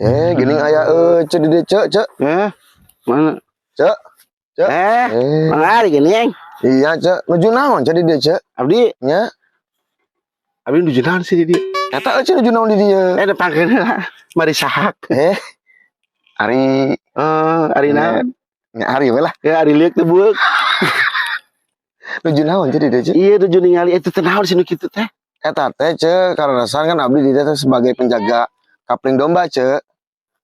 Eh, gini aya Ece di dieu, Cek, Cek. Eh, mana? Cek. Cek. Eh, Eh, Mang Ari gini yang. Iya, Cek. Nuju naon Cek di dieu, Cek? Abdi, Nya. Abdi nuju naon sih di dieu? Eta Ece nuju naon di dieu? Eh, depangkeun heula. Mari sahak. Eh. Ari Eh, ari naon? Nya ari we lah. Ya ari lieuk teh bueuk. Nuju naon Cek di dieu, Cek? Iya, nuju ningali itu teh naon sih nu kitu teh? Eta teh, Cek, karena kan abdi di dieu teh sebagai penjaga kapling domba, Cek.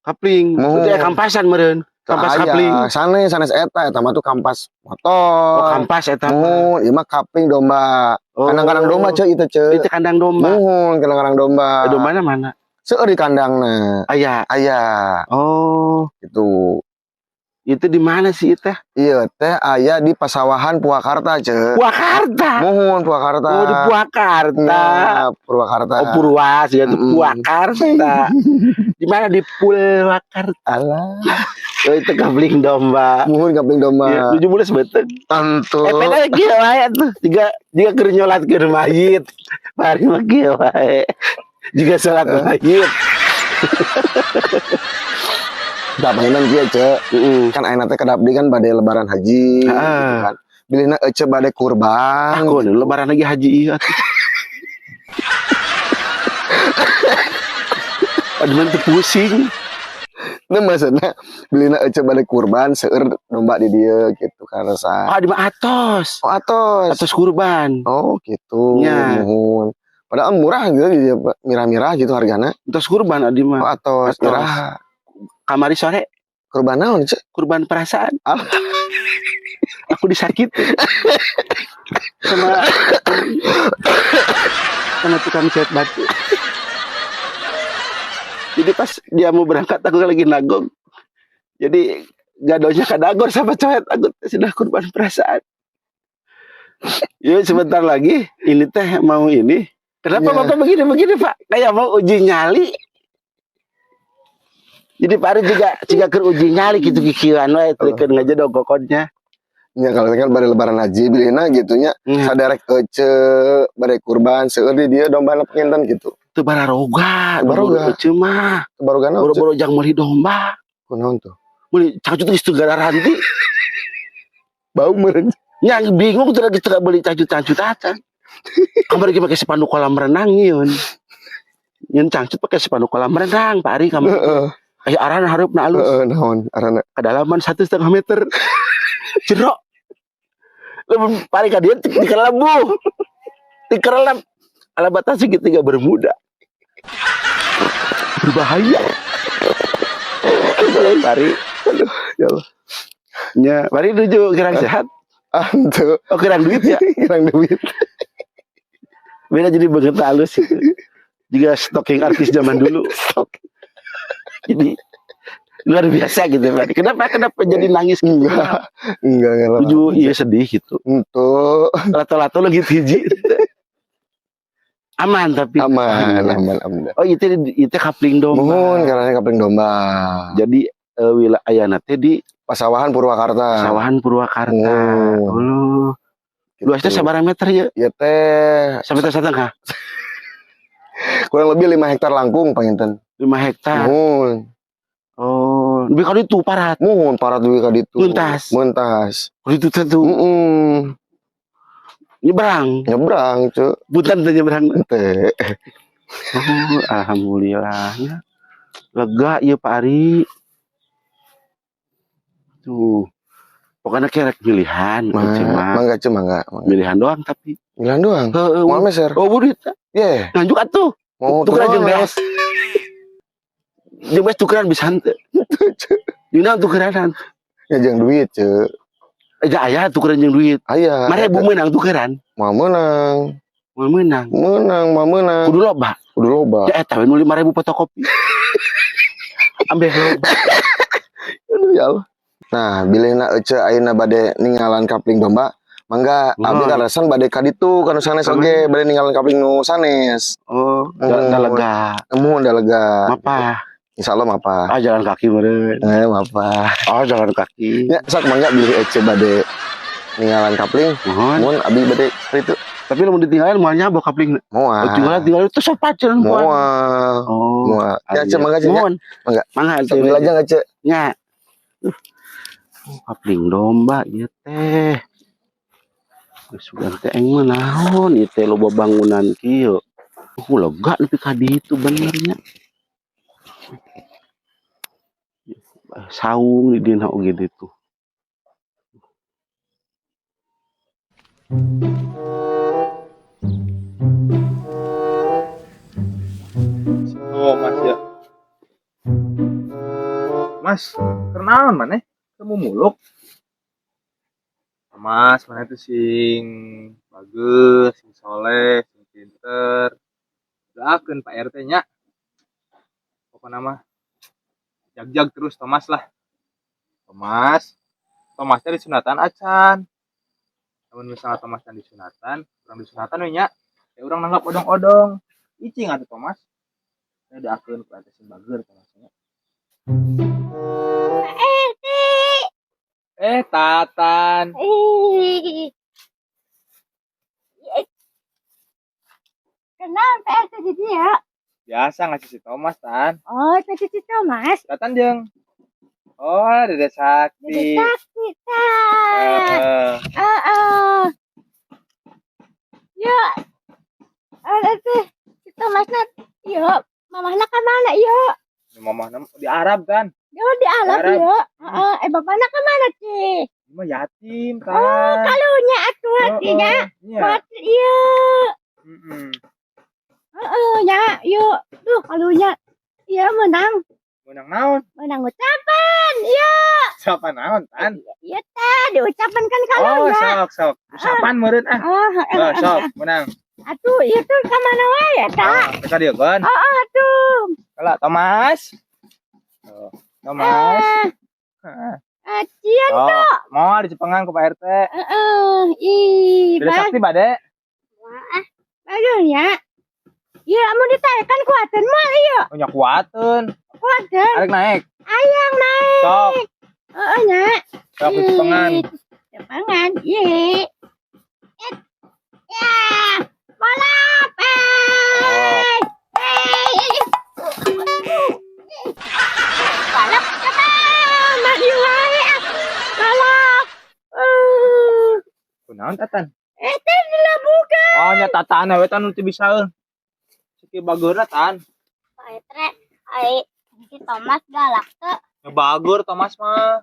Kapling. Muhun. Itu ya kampasan meureun. Kampas Aya, kapling. Sanes, sanes eta, eta mah tuh kampas motor. Oh, kampas eta. Muhun, ieu mah kapling domba. Oh. Kandang-kandang domba, Cek, itu, Cek. Itu kandang domba. Muhun, kandang-kandang domba. Eh, dombana mana? Seueur di kandangna. Aya. Aya, Oh, gitu. Itu di mana sih itu? Iya teh aya di Pasawahan Purwakarta, Cek. Purwakarta. Muhun, Purwakarta. Oh, di Purwakarta. Ya, Purwakarta. Oh, Purwa, sih itu Purwakarta. Di mana di Purwakarta? Alah. Oh, itu kapling domba. Muhun kapling domba. Iya, 17 beuteung. Tentu. Eh, peda kieu wae tuh. Jiga jiga keur nyolatkeun mayit. Bari mah kieu wae. Jiga salat mayit. Da mainan kieu, Cek. Kan ayeuna teh kedap kan bade lebaran haji gitu kan. Bilihna ece bade kurban. Aku nih lebaran lagi haji iya atuh. Aduh, nanti pusing. Nah, maksudnya bilihna ece bade kurban seueur domba di dieu gitu kan rasa. Ah, di mah atos. Oh, atos. Atos kurban. Oh, gitu. Ya. Muhun. Padahal murah gitu di dieu, mirah-mirah gitu hargana. Atos kurban adi Oh, mah. atos Atos. mirah. Kamari sore Kurban naon, Cek? Kurban perasaan. Alah. Aku disakiti sama sama tukang cat batu. Jadi pas dia mau berangkat aku lagi nagong. Jadi gadonya kadagor sama coet aku sudah kurban perasaan. Ya sebentar lagi ini teh mau ini. Kenapa Bapak begini-begini Pak? Kayak mau uji nyali. Jadi Pak Ari juga jika keur uji nyali gitu kikieuan we teu keur ngajedog kokodnya. Ya kalau kan bade lebaran haji bilihna gitu nya saderek ece bade kurban seueur di dieu domba panginten gitu. Teu bararoga, Baroga. Ece mah. Baroga naon? Boro-boro jang meuli domba. Kunaon tuh? Meuli cangcut geus teu garanti. Bau meureun. Nya bingung teu lagi teu beli cangcut-cangcut acan. Kamari ge make spanduk kolam renang nyieun. Nyieun cangcut pakai spanduk kolam renang Pak Ari kamari. Heeh. Aya arana hareupna alus. Heeh, naon arana? Kedalaman 1,5 meter. Jero. Lamun paling ka dieu dikerelebu. Dikerelep. Ala batas segitiga bermuda. Berbahaya. Pari. Aduh, ya Allah. Nya, pari nuju kurang sehat. Ah, henteu. Oh, kurang duit ya. Kurang duit. Beda jadi begitu halus itu. Juga stalking artis zaman dulu. Jadi luar biasa gitu Pak. Kenapa kenapa jadi nangis gitu? Enggak. Enggak, enggak. Nuju iya sedih gitu. Henteu. Lato-lato lagi hiji. Aman tapi. Aman, aman, aman. Oh, itu kapling domba. Muhun karena kapling domba. Jadi wilayahna teh di Pasawahan Purwakarta. Pasawahan Purwakarta. Muhun. Oh. Luasnya Gitu. sabaraha meter ya? Ya teh Sameter satengah. Kurang lebih 5 hektar langkung panginten. 5 hektar. Muhun. Oh, lebih ka ditu parat. Muhun parat dugi ka ditu. Mentas. Mentas. Ka ditu teh tuh. Heeh. Nyebrang. Nyebrang, Cuk. Punten teh nyebrang. Teh. Oh, alhamdulillah ya. Lega ieu Pak Ari. Tuh. Pokoknya kerek pilihan, cuma Mangga, Cuk, mangga, mangga. Pilihan doang tapi. Pilihan doang. Heeh. Moal meser. Oh, duit. Ye. Nganjuk atuh. Mau Tukeran jeung naon? beas. Jeung beas tukeran bisa henteu. Dina tukeranan. Ya jeung duit, Cuk. Eh, aya tukeran jeung duit. Aya. 5.000 meunang tukeran. Moal meunang. Moal meunang. Meunang, moal meunang. Kudu loba. Kudu loba. Ya eta we nu 5.000 fotokopi. Ambeh loba. Aduh ya Allah. Nah, bilihna ece ayeuna bade ningalan kapling domba, mangga abdi kaleresan bade ka ditu ka nu sanes oge bade ningalan kapling nu sanes. Oh, da lega. Muhun da lega. Mapah. Insyaallah mapah. Ah, jalan kaki meureun. Eh, mapah. Oh, jalan kaki. Ya, sok mangga bilih ece bade ningalan kapling. Muhun. Muhun abdi bade ka ditu. Tapi lamun ditinggalin moal nyabok kapling. Moal. Oh, tinggal tinggal itu sok pacen. Moal. Oh. Moal. Ya, Ce, mangga, Ce, nya. Mohon. Mangga. Mangga Ce. Sambil aja nggak, Ce? Nya. Kapling domba ieu teh. Geus sugan teh aing mah naon ieu teh loba bangunan kieu. Oh, lega nepi ka ditu bener nya. Saung di dina oge ditu. Oh, Mas ya. Mas, kenaon maneh? Kamu muluk. Mas, mana itu sing bagus, sing soleh, sing pinter. Doakeun Pak RT nya. Pokoknya mah jag-jag terus Thomas lah. Thomas, Thomasnya disunatan acan. Namun misalnya Thomas yang disunatan, urang disunatan we nya. Ya urang nanggap odong-odong. Icing atuh Thomas. Ya doakeun Pak RT sing bager Thomasnya. Eh, Tatan. Ih. Kenal Pak RT di dia? Biasa ngasih si Thomas, Tan. Oh, tadi si Thomas. Tatan jeung. Oh, Dede Sakti. Dede Sakti, Tan. Heeh. Heeh. Ya. Ada si Thomas na, yo, mamahna ka mana, yo? Ini mamahna di Arab, Tan. Yo, di Arab, Arab. Yo. Heeh, bapakna ka mana, Ci? Ini mah yatim, Tan. Oh, kalunya atuh hatinya. Iya. Buat ieu. Heeh. Heeh, nya, yo. Duh, kalunya. Iya menang. Menang naon? Menang ucapan. Iya. Ucapan naon, Tan? Iya teh, diucapan kan Oh, kalunya. sok, sok. Ucapan meureun ah. Oh, Oh, sok, menang. Atuh, itu ka mana wae ya, ta? Oh, ka dieu kan? Oh, atuh. Kala Thomas. Oh, Thomas. Heeh. Cian Oh, mau dicepengan ke Pak RT. Heeh, ih, Dede Sakti bade. Aduh ya. Iya, mau ditarik kuatin mah iya. Oh, nya kuateun. Kuatin. Arek naik. Ayang naik. Sok. Heeh nya. Sok dicepengan. Cepengan, iya. Ya. Balap. Eh. Eh. Balap cepat. Maju wae. Balap. Kunaon Tatan? Eh, teh dilabukan. Oh, nya Tatan we tan nu teu bisaeun. Siki bageurna Tan. Pak Etre, ai si Thomas galak teu. Ya bager Thomas mah.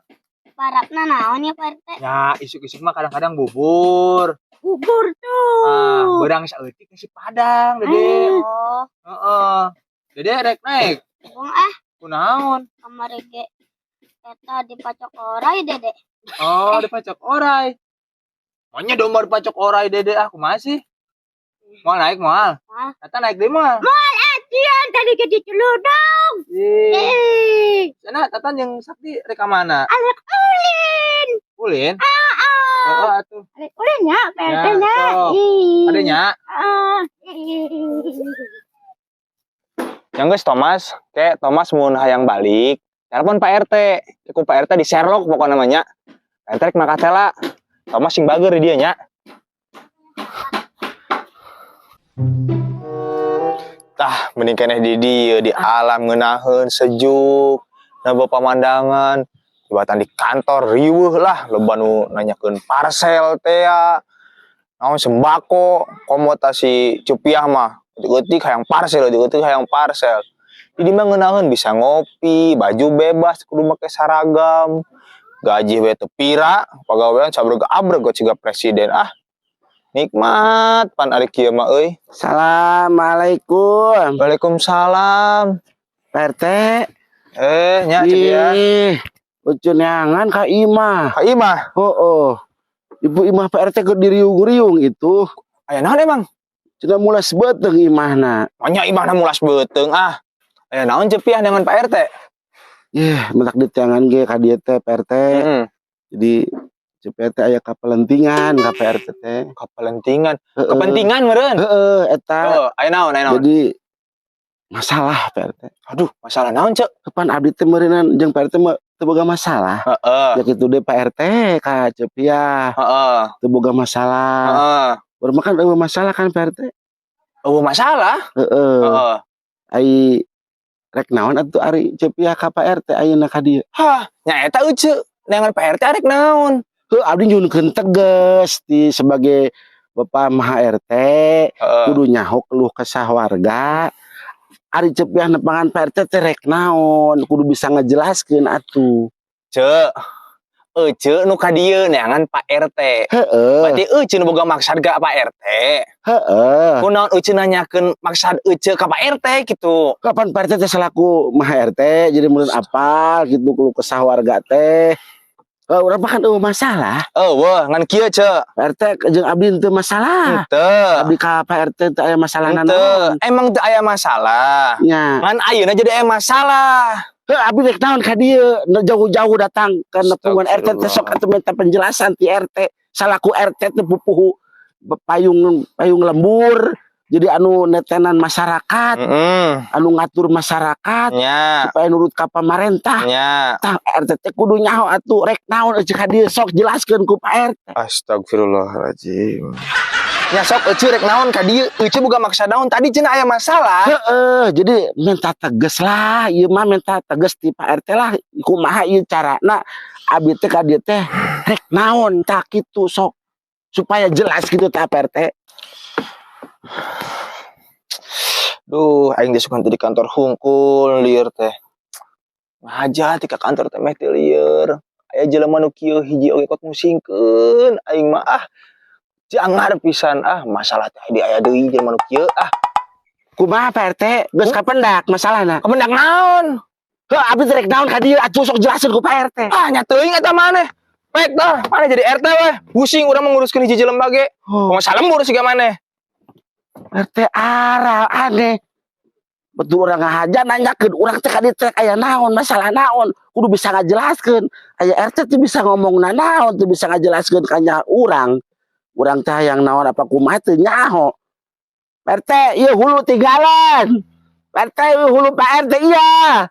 Parapna naon ya Pak RT? Ya isuk-isuk mah kadang-kadang bubur. Bubur tuh. Ah, beurang saeutik nasi padang, Dede. Oh, Heeh. Dede rek naik. bung ah Kunaon? kamari ge eta dipacok orai Dede. Oh, dipacok orai. Maunya domba dipacok orai Dede ah kumaha sih? Mau naik moal? Moal. Tata naik deui moal. Moal ajian tadi ke diceludong. Ih. Eh, Sana Tatan yang Sakti rek ka mana? Arek ulin. Ulin? Heeh. Heeh atuh. Arek ulin ya, Pak Ya, RT nya. sok. Ih. Ade nya. Heeh. Yang geus Thomas, ke Thomas mun hayang balik, telepon Pak RT. Ku Pak RT di Sherlock pokoknya namanya. Pak RT rek makatela. Thomas sing bager di dieu nya. Tah, mending keneh di dieu di alam ngeunaheun sejuk, nambah pemandangan. Tibatan di kantor riweuh lah, loba nu nanyakeun parcel teh ya. Naon sembako, komo ta si Cupiah mah eutik-eutik hayang parcel, eutik-eutik hayang parcel. Di dieu mah ngeunaheun bisa ngopi, baju bebas, kudu make seragam. Gaji we teu pira, pagawean sabreg-abreg siga presiden ah. Nikmat pan ari kieu mah euy. Assalamualaikum. Waalaikumsalam. Pak RT. Nya Cupiah. Ih, ucu neangan ka imah. Ka imah. Oh, oh. Ibu imah Pak RT keur diriung-riung itu. Aya naon emang? Cenah mulas beuteung imahna. Manya imahna mulas beuteung ah. Aya naon Cupiah dengan Pak RT? Yeh, mentak diteangan ge ka dieu teh Pak RT. Heeh. Jadi Cupiah teh aya kapelentingan ka Pak RT teh. Kapelentingan. Heeh. Kepentingan meureun. Heeh, eta. Heeh, aya naon, aya naon? Jadi masalah Pak RT. Aduh, masalah naon, Cek? Kapan abdi teh meureunan jeung Pak RT mah teu boga masalah. Heeh. Ya kitu deui Pak RT ka Cupiah Heeh. teu boga masalah. Heeh. Urang mah kan euweuh masalah kan, Pak RT? Oh, masalah. Heeh. Heeh. Ai rek naon atuh ari Ceu Piah ka Pak RT ayeuna ka dieu? Hah, nya eta Ece. Neangan Pak RT arek naon? Heuh, abdi nyuhunkeun teges di sebagai Bapak Maha RT kudu nyaho keluh kesah warga. Ari Ceu Piah nepangan Pak RT teh rek naon? Kudu bisa ngejelaskeun atuh. Cek. Ece nu ka dieu neangan Pak RT. Heeh. Berarti Ece nu boga maksad ka Pak RT. Heeh. Kunaon Ece nanyakeun maksad Ece ka Pak RT gitu? Kapan Pak RT teh selaku Maha RT jadi menurut apal gitu keluh kesah warga teh. Oh, urang mah kan euweuh masalah. Oh, wah, ngan kieu, Cek. Pak RT jeung abdi teu masalah. Henteu. Abdi ka Pak RT teu aya masalah Henteu. nanaon. Emang teu aya masalah. Nya. Ngan ayeuna jadi aya masalah. Heuh, abdi rek naon ka dieu? Nu jauh-jauh datang ke nepungan RT teh sok atuh minta penjelasan ti RT. Salaku RT teh pupuhu payung payung lembur, jadi anu netenan masyarakat, anu ngatur masyarakat supaya nurut ka pamarentah. Tah, RT teh kudu nyaho atuh rek naon eueuh ka dieu, sok jelaskeun ku Pak RT. Astagfirullahaladzim. Ya sok, Ece rek naon ka dieu? Ece boga maksad naon? Tadi cenah aya masalah. Heeh, jadi minta tegas lah, ieu mah minta tegas ti Pak RT lah, kumaha ieu carana abi teh ka dieu teh rek naon, tah kitu sok supaya jelas gitu tah, Pak RT. Duh, aing geus di kantor hungkul lieur teh. Ngaja ti ka kantor teh meh teu lieur. Aya jelema nu kieu hiji oge kot musingkeun aing mah, ah. Jangar pisan ah, masalah teh di aya deui jelema nu kieu ah. Kumaha, Pak RT? Geus kapendak masalahna? Kapendak naon? Heuh, abi teh rek naon ka dieu atuh, sok jelasin ku Pak RT. Ah, nya teuing eta maneh. Pek dah, maneh jadi RT weh. Pusing urang menguruskeun hiji jelema ge. Oh. Kumaha lembur siga maneh. RT arah aneh. Betul, urang ngahaja nanyakeun urang teh ka dieu teh aya naon, masalah naon, kudu bisa ngajelaskeun. Aya RT teh bisa ngomong naon, teu bisa ngajelaskeun ka nya urang. Urang teh hayang naon apa kumaha teu nyaho. RT, ieu hulu tinggalan. RT, ieu hulu Pak RT, iya.